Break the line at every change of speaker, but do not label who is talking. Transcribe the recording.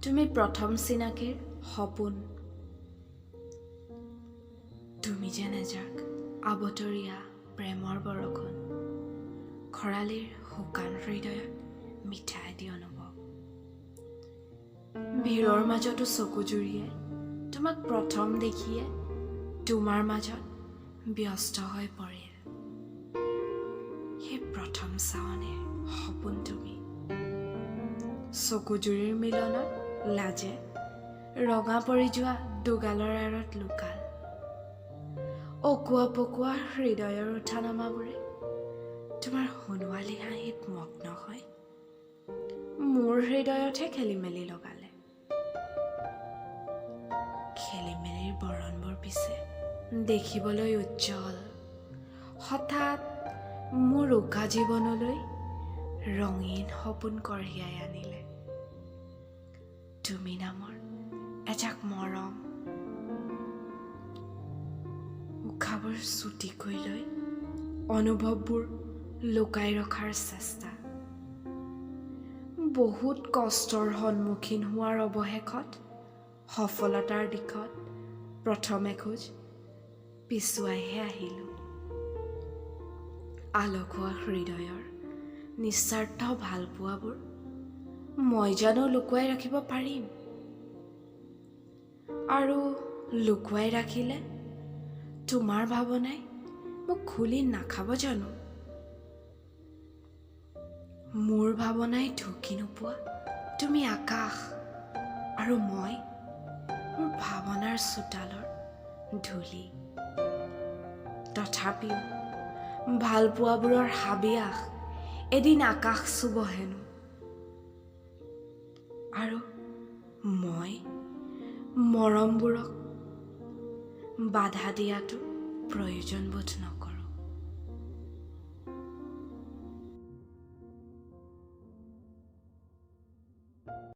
তুমি প্ৰথম চিনাকিৰ সপোন। তুমি যেন এজাক আবতৰীয়া প্ৰেমৰ বৰষুণ, খৰালিৰ শুকান হৃদয়ত মিঠাই দি অনুভৱ। ভিৰৰ মাজতো চকুজুৰিয়ে তোমাক প্ৰথম দেখিয়ে তোমাৰ মাজত ব্যস্ত হৈ পৰিল। সেই প্ৰথম চাৱনিৰ সপোন তুমি। চকুজুৰিৰ মিলনত লাজে ৰঙা পৰি যোৱা দুগালৰ আঁৰত লুকাল। অকোৱা পকোৱা হৃদয়ৰ উঠা নমাবোৰে তোমাৰ সোণোৱালী হাঁহিত মগ্ন হৈ মোৰ হৃদয়তহে খেলি মেলি লগালে। খেলি মেলিৰ বৰণবোৰ পিছে দেখিবলৈ উজ্জ্বল, হঠাৎ মোৰ উকা জীৱনলৈ ৰঙীন সপোন কঢ়িয়াই আনিলে। তুমি নামৰ এজাক মৰম। উশাহবোৰ চুটিকৈ লৈ অনুভৱবোৰ লুকাই ৰখাৰ চেষ্টা। বহুত কষ্টৰ সন্মুখীন হোৱাৰ অৱশেষত সফলতাৰ দিশত প্ৰথম এখোজ পিছুৱাইহে আহিলোঁ। আলসুৱা হৃদয়ৰ নিস্বাৰ্থ ভালপোৱাবোৰ মই জানো লুকুৱাই ৰাখিব পাৰিম? আৰু লুকুৱাই ৰাখিলে তোমাৰ ভাৱনাই মোক খুলি নাখাব জানো? মোৰ ভাৱনাই ঢুকি নোপোৱা তুমি আকাশ আৰু মই মোৰ ভাৱনাৰ চোতালৰ ধূলি। তথাপিও ভালপোৱাবোৰৰ হাবিয়াস এদিন আকাশ চুব হেনো, আৰু মই মৰমবোৰক বাধা দিয়াটো প্ৰয়োজন বোধ নকৰোঁ।